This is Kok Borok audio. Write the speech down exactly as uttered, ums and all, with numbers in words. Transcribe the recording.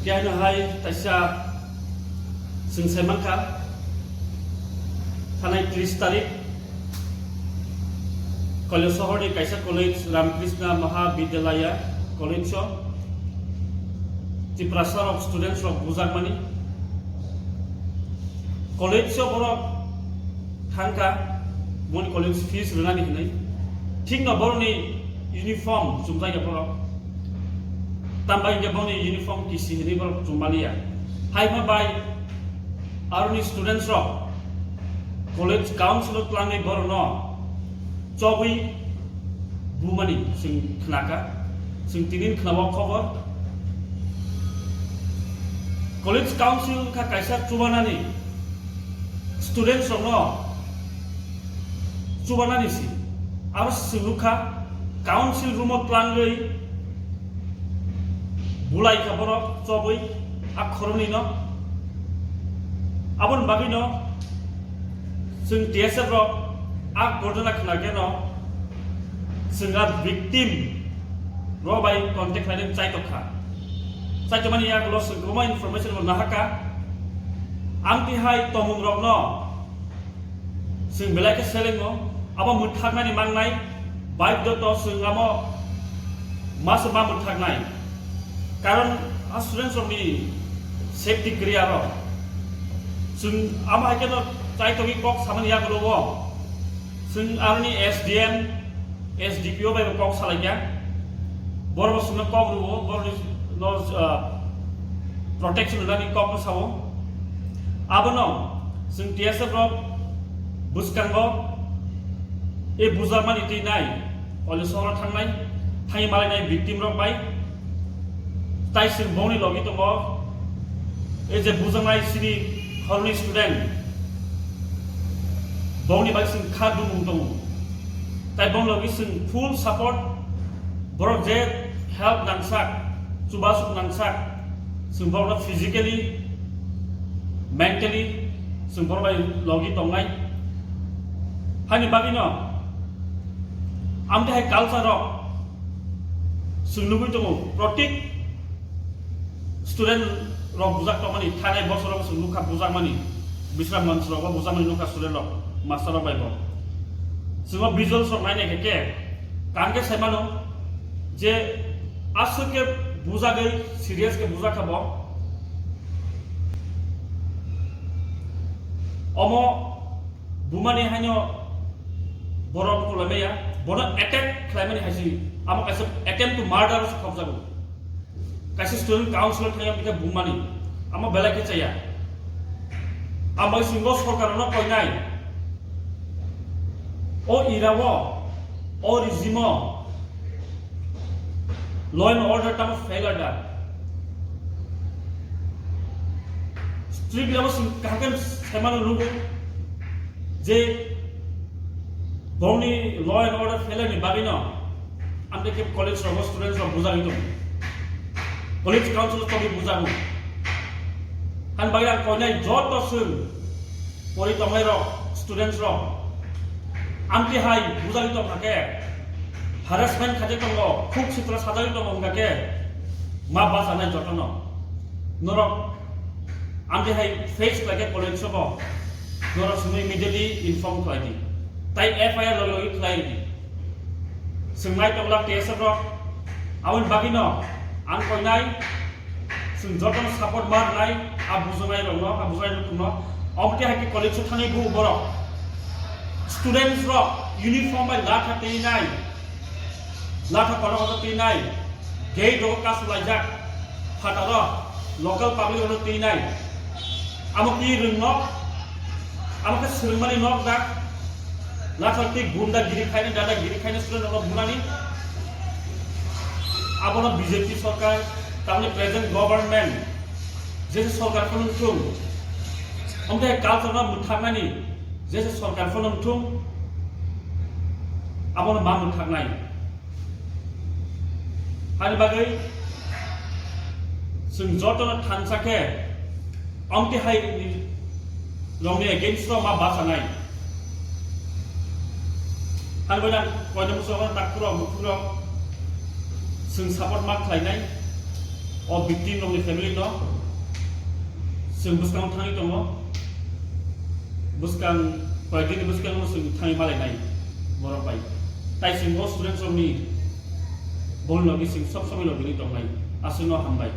Kehaino hai taisa chwng sai mankha, thanai tris tarik Kailashahar ni kaisa college, Ramakrishna Mahavidyalaya college o Tiprasa rok, students rok bujakmani. College o borok thangkha, boni college fees rwnani hinwi. Thikno borokni uniform chumjakya borok. Tambai hwnkhe boni uniform kisi hinwi borok chumbaliya. Hai ma bai aroni students rok college council o twlangwi borokno chobwi bumani chwng khnakha, chwng tinin khna o khobor. College council kha kaisa chubanani students rokno chubanani si. Aro chwng nukha council room o twlangwi bulai kha borok chobwi a khoroknwi no. Aboni bagwi no chwng T S F rok a ghotona khna khe no chwng a victim rok bai contact khlainani chaitok kha. Chaitokmani yagulo chwng kwbangma information bo nahakha. Amtwi hai tongmung rokno chwng belai khe selengo, abo mwthaknani mangnai, baidhyoto chwng amo masa ma mwthaknai. Karon a students rokni safety kwrwi aro. Chwng amo hai kheno chaitokgwi kok samani yagulo o. Chwng aroni S D M, S D P O bai bo kok salaikha. Borok bo chwngno kok rwo, borokni no, ah, protection rwnani kokno sao. Abono chwng T S F rok bwskango e bujakmani twi nai, Kailashahar thangnai, thangwi malainai victim rok bai. Tai chwng bongni logi tongo, e je bujaknai chini horni student, bongni bai chwng kha dumung tongo. Tai bong logi chwng full support, borok je help nangsak, chubasuk nangsak, chwng borokno physically, mentally chwng borok bai logi tongnai. Haini bagwino amtwi hai culture rok chwng nugwi tongo, protik student rok bujak tongmani, thanai bosor rok chwng nukha bujakmani, Bishramganj rok bo bujakmani nukha student rok, master rok bai bo. Chwng o visuals rok nainai khe, kaham khe sai mano je aswk khe bujagwi, serious khe bujak kha bo. Omo bumani haino borok kulaimaya, bono attack khlaimani haisi, amo kaisa attempt to murder se khobjago. Kaisa student council thangya bikhe bumani, amo belai khe chaya. Amo singo sorkar no koinai. O era o, o regime o, law and order tamo failure da. Strict level sing kaham khe saimano nugo je bongni law and order failure ni bagwino amtwi khe college rogo students rok bujagwi tongo. College council o tongwi bujago. Hani bagwi ang koinai joto chwng pori tongnai rok, students rok, amtwi hai bujagwi tongkha khe, harassment khaijak tongo, khuk sitra sajagwi tongo wngkha khe, ma bachanai jotono. Norok amtwi hai face khlai khe college o bo, norok chwngno immediately inform khlai di. Tai F I R logi logi khlai di. Chwng nai tongla T S F rok, aboni bagwino ang koinai chwng jotono support ma rwnai, a bujaknai rokno, a bujaknai nukhungno. Omo tei hai khe college o thangwi bu borok students rok uniform bai latha twi nai, latha kotor kotor twi nai, gate rogo kasu laijak phataro local public rokno twi nai. Amo twi rwng nok, amo khe swrwngmani nok da. Nathok tei gunda giri khaina, dada giri khaina student rokno bunani. Abono B J P sorkar, tamni present government, jese sorkar phano wngthung, omthe culture no mwthaknani jese sorkar phano wngthung, abono ma mwthaknai. Ani bagwi chwng jotono thansa khe, omtwi hai rokni against o ma bachanai. Ani bagwi ang koina muchungo takhurok, bukhurok chwng support ma khlainai. O victim rokni family no chwng bwskango thangwi tongo. Bwskang, koyekdini bwskango chwng thangwi malainai borok bai. Tai chwng o students rokni bol logi chwng sob somoi logini tongnai. Aswkno hambai.